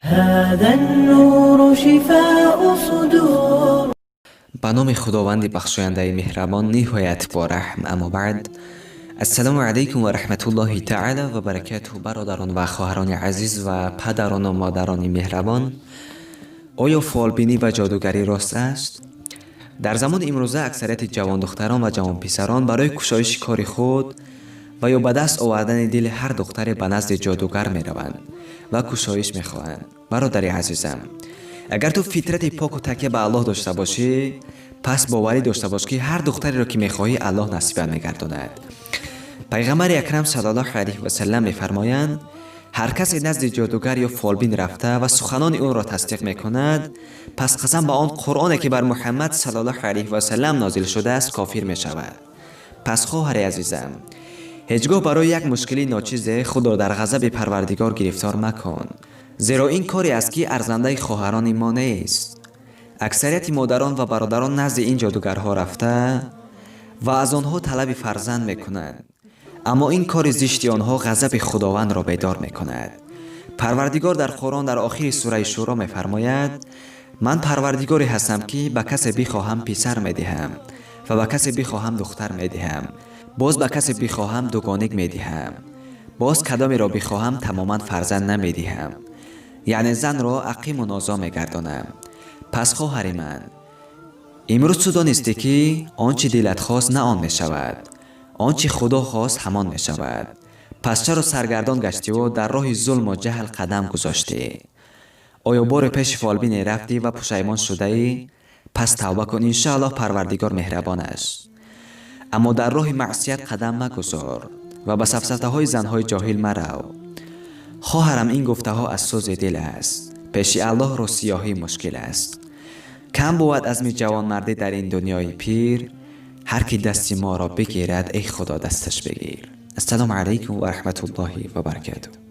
هذا النور شفاء صدور. Ба номи Худованди бахшояндаи меҳрабон, ниҳоят бораҳм. Аммо баъд, ассалому алайкум ва раҳматуллоҳи таала ва баракатуҳ. Бародарон ва хоҳарони азиз ва падарону модарони меҳрабон, оё фолбинӣ ва ҷодугарӣ рост аст? Дар замони имрӯза аксарияти ҷавондухтарон ва ҷавонписарон барои кушоиши кори худ ва ё ба даст овардани дили ҳар духтаре ба назди ҷодугар мераванд ва кушоиш мехоҳанд. Бародари азизам, агар ту фитрати поку такя ба Аллоҳ дошта бошӣ, пас боварӣ дошта бош, ки ҳар духтареро, ки мехоҳӣ, Аллоҳ насибат мегардонад. Пайғамбари акрам саллаллоҳу алайҳи васаллам мефармоянд: ҳар касе назди ҷодугар ё фолбин рафта ва суханони ӯро тасдиқ мекунад, пас қасам ба он Қуръоне, ки бар Муҳаммад саллаллоҳу алайҳи васаллам нозил шудааст, кофир мешавад. Пас, хоҳари азизам, ҳеҷ гоҳ барои як мушкили ночизе худро дар ғазаби Парвардигор гирифтор макун, зеро ин коре аст, ки арзандаи хоҳарони мо нест. Аксарияти модарон ва бародарон назди ин ҷодугарҳо рафта ва аз онҳо талаби фарзанд мекунанд, аммо ин кори зишти онҳо ғазаби Худовандро бедор мекунад. Парвардигор дар Қуръон дар охири сураи Шӯро мефармояд: «Ман Парвардигоре ҳастам, ки ба касе бихоҳам, писар медиҳам ва ба касе бихоҳам, духтар медиҳам, боз ба касе бихоҳам, дугоник медиҳам, боз кадомеро бихоҳам, тамоман фарзанд намедиҳам, яъне занро ақиму нозо мегардонам». Пас, хоҳари ман, имрӯз ту донистӣ, ки он чӣ дилат хост, на он мешавад, он чӣ Худо хост, ҳамон мешавад. Пас чаро саргардон гаштиву дар роҳи зулму ҷаҳл қадам гузоштӣ? Оё боре пеши фолбине рафтӣ ва пушаймон шудаӣ? Пас тавба кун, иншоаллоҳ, Парвардигор меҳрабон аст. Аммо дар роҳи маъсият қадам магузор ва ба сафсатаҳои занҳои ҷоҳил марав. Хоҳарам, ин гуфтаҳо аз сӯзи дил аст. Пеши Аллоҳ рӯзсиёҳӣ мушкил аст. Кам бувад азми ҷавонмардӣ дар ин дунёи пир. Ҳар ки дасти моро бигирад, эй Худо, дасташ бигир. Ассалому алайкум ва раҳматуллоҳи ва баракатуҳ.